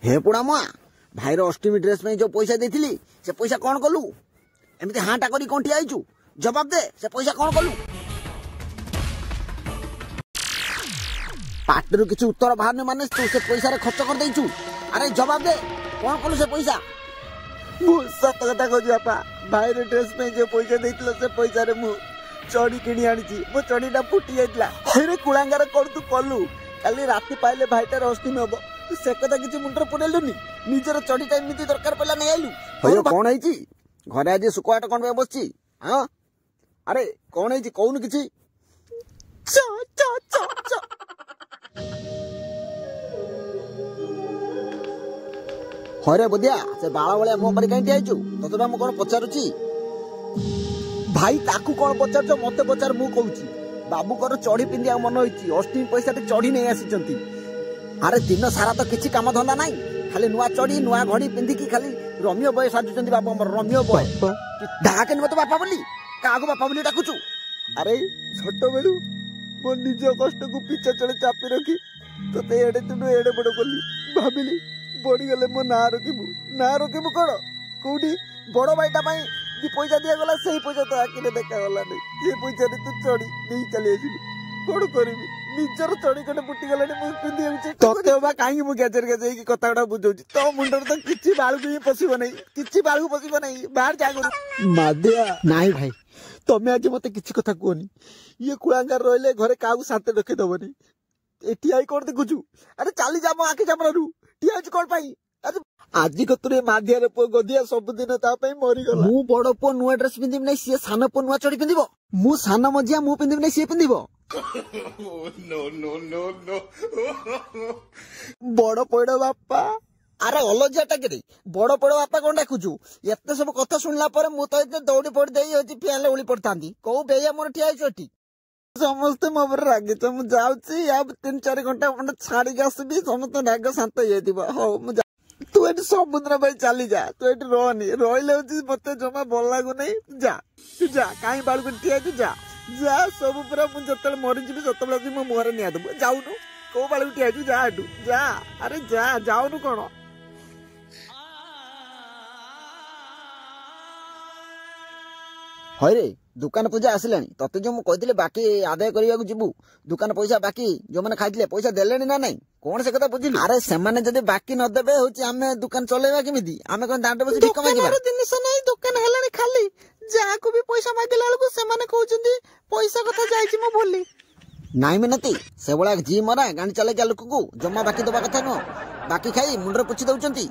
ହେ ପୋଡ଼ାମୁଆ, ଭାଇର ଅଷ୍ଟମୀ ଡ୍ରେସ୍ ପାଇଁ ଯୋଉ ପଇସା ଦେଇଥିଲି ସେ ପଇସା କ'ଣ କଲୁ? ଏମିତି ହାଁଟା କରି କ'ଣ ଠିଆ ହେଇଛୁ? ଜବାବ ଦେ, ସେ ପଇସା କ'ଣ କଲୁ? ପାଟିରୁ କିଛି ଉତ୍ତର ବାହାରୁନି ମାନେ ତୁ ସେ ପଇସାରେ ଖର୍ଚ୍ଚ କରିଦେଇଛୁ। ଆରେ ଜବାବ ଦେ, କ'ଣ କଲୁ ସେ ପଇସା? ମୁଁ ସତ କଥା କହୁଛି ବାପା, ଭାଇର ଡ୍ରେସ୍ ପାଇଁ ଯୋଉ ପଇସା ଦେଇଥିଲ ସେ ପଇସାରେ ମୁଁ ଚଡ଼ି କିଣି ଆଣିଛି। ମୋ ଚଡ଼ିଟା ଫୁଟି ଯାଇଥିଲା। ହଇରେ କୁଳାଙ୍ଗାର, କ'ଣ ତୁ କଲୁ? କାଲି ରାତି ପାଇଲେ ଭାଇଟାର ଅଷ୍ଟମୀ ହବ, ତୁ ସେ କଥା କିଛି ମୁଣ୍ଡରେ ପୁରେଇଲୁନି। ନିଜର ଚଡ଼ିଟା ଏମିତି ଦରକାର ପଡ଼ିଲା ନେଇ ଆଇଲୁ। ହଇଓ, କ'ଣ ହେଇଛି ଘରେ ଆଜି? ଶୁକୁଆଟା କ'ଣ ପାଇଁ ବସିଛି? ହଁ, ଆରେ କ'ଣ ହେଇଛି କହୁନୁ କିଛି? ଚ ଚ ଚ ଚ। ହରେ ବୁଧିଆ, ସେ ବାଳ ଭଳିଆ ମୁହଁ କରି କାହିଁ ଠିଆ ହେଇଛୁ? ତତେ ବା ମୁଁ କ'ଣ ପଚାରୁଛି? ଭାଇ, ତାକୁ କ'ଣ ପଚାରୁଛ? ମତେ ପଚାର, ମୁଁ କହୁଛି। ବାବୁଙ୍କର ଚଢ଼ି ପିନ୍ଧିବାକୁ ମନ ହେଇଛି, ଅଷ୍ଟମୀ ପଇସାରେ ଚଢ଼ି ନେଇ ଆସିଛନ୍ତି। ଆରେ ଦିନ ସାରା ତ କିଛି କାମ ଧନ୍ଦା ନାହିଁ, ଖାଲି ନୂଆ ଚଢ଼ି ନୂଆ ଘଡ଼ି ପିନ୍ଧିକି ଖାଲି ରମିଓ ବୟ ସାଜୁଛନ୍ତି ବାବୁ ଆମର, ରମିଓ ବୟ। ଡାକେନି ମତେ ବାପା ବୋଲି, କାହାକୁ ବାପା ବୋଲି ଡାକୁଛୁ? ଆରେ ଛୋଟବେଳୁ ମୋ ନିଜ କଷ୍ଟକୁ ପିଛା ଚଳେ ଚାପି ରଖି ତତେ ଏଡ଼େ ତୁଡୁ ଏଡ଼େ ବଡ଼ କଲି। ଭାବିଲି ବଢ଼ିଗଲେ ମୋ ନାଁ ରଖିବୁ। ନାଁ ରଖିବୁ କ'ଣ? କୋଉଠି ବଡ଼ ଭାଇଟା ପାଇଁ ଦି ପଇସା ଦିଆଗଲା, ସେଇ ପଇସା ତ ଆଖିରେ ଦେଖାଗଲାନି। ସେ ପଇସାରେ ତୁ ଚଢ଼ି ନେଇ ଚାଲି ଆସିଲୁ। କ'ଣ କରିବି? ନିଜର ଚଢ଼ି ଖଣ୍ଡେ ଫୁଟିଗଲାଣି, ମୁଁ ପିନ୍ଧିବାକୁ। ତତେ ବା କାହିଁକି ମୁଁ ଗେଜେର ଗେଜେ ହେଇକି କଥା ଗୁଡ଼ା ବୁଝଉଛି? ତୋ ମୁଣ୍ଡରେ ତ କିଛି ବାଳୁକୁ ହିଁ ପଶିବ ନାହିଁ, କିଛି ବାଳୁକୁ ପଶିବ ନାହିଁ। ବାହାର ଯା କରୁ ମାଧିଆ। ନାଇଁ ଭାଇ, ତମେ ଆଜି ମତେ କିଛି କଥା କୁହନି। ଇଏ କୁଳାଙ୍ଗାର ରହିଲେ ଘରେ କାହାକୁ ଶାନ୍ତି ରଖିଦବନି। ଏଠି I କଣ ଦେଖୁଛୁ? ଆରେ ଚାଲି ଯା ମୋ ଆଖି ସାମ୍ନାରୁ, ଠିଆ ହେଇଛୁ କଣ ପାଇଁ? ଆରେ ଆଜି କତୁରେ ମାଧିଆର ପୁଅ ଗଧିଆ ସବୁଦିନ ତା ପାଇଁ ମରିଗଲା। ମୁଁ ବଡ ପୁଅ ନୂଆ ଡ୍ରେସ୍ ପିନ୍ଧିବି ନାହିଁ, ସିଏ ସାନ ପୁଅ ନୂଆ ଚଢି ପିନ୍ଧିବ? ମୁଁ ସାନ ମଝିଆ, ମୁଁ ପିନ୍ଧିବି ନାହିଁ, ସିଏ ପିନ୍ଧିବ? ବଡ ପଇଡ ବାପା। ଆରେ ଅଲଜିଆଟା କିରେ, ବଡ ପଇଡ ବାପା କଣ ଡାକୁଛୁ? ଏତେ ସବୁ କଥା ଶୁଣିଲା ପରେ ମୁଁ ତ ଏତେ ଦୌଡ଼ି ପଡି ଦେଇ ହଉଛି ଫ୍ୟାନରେ ଉଳି ପଡିଥାନ୍ତି। କୋଉ ବେୟା ମୋର ଠିଆ ହେଇଛୁ ଏଠି? ସମସ୍ତେ ମୋ ଉପରେ ରାଗିଛ, ମୁଁ ଯାଉଛି। ଆଉ 3-4 ଘଣ୍ଟା ଖଣ୍ଡେ ଛାଡିକି ଆସିବି, ସମସ୍ତେ ରାଗ ଶାନ୍ତ ହେଇଯାଇଥିବ। ହଉ ମୁଁ, ତୁ ଏଠି ସବୁଦିନ ପାଇଁ ଚାଲିଯା, ତୁ ଏଠି ରହନି। ରହିଲେ ହଉଛି ମତେ ଜମା ଭଲ ଲାଗୁନାହିଁ। ଯା, ତୁ ଯା, କାହିଁ ବାଳୁକୁ ଠିଆ ହେଇଛୁ? ଯା ଯା, ସବୁ ପୁରା ମୁଁ ଯେତେବେଳେ ମରିଯିବି ସେତେବେଳେ ଆସି ମୋ ମୁହଁରେ ନିଆଁ ଦେବୁ। ଯାଉନୁ, କୋଉ ବାଳୁକୁ ଠିଆ ହେଇଛୁ? ଯା ଏଠୁ ଯା। ଆରେ ଯା, ଯାଉନୁ କ'ଣ? ହଇରେ, ଦୋକାନ ପୂଜା ଆସିଲାଣି। ତତେ ଯୋଉ ମୁଁ କହିଥିଲି ବାକି ଆଦାୟ କରିବାକୁ ଯିବୁ, ଦୋକାନ ପଇସା ବାକି ଯୋଉମାନେ ଖାଇଥିଲେ ପଇସା ଦେଲେଣି ନା ନାଇଁ, କଣ ସେ କଥା ବୁଝିଲୁ? ଆରେ ସେମାନେ ଯଦି ବାକି ନଦେବେ ହଉଛି ଆମେ ଦୋକାନ ଚଲେଇବା କେମିତି? ଆମେ କଣ ଦାଣ୍ଡ ବସି ଭିକ ମାଗିବା? ଜିନିଷ ନାହିଁ, ଦୋକାନ ହେଲାଣି ଖାଲି। ଯାହାକୁ ବି ପଇସା ମାଗିଲା ବେଳକୁ ସେମାନେ କହୁଛନ୍ତି ପଇସା କଥା ଯାଇଛି ମୁଁ ଭୁଲି। ନାଇଁ ମିନତି, ସେଭଳିଆ ଜି ମରା ଗାଣ୍ଡି ଚଲେଇକା ଲୋକକୁ ଜମା ବାକି ଦବା କଥା ନୁହଁ। ବାକି ଖାଇ ମୁଣ୍ଡରେ ପୋଛି ଦଉଛନ୍ତି।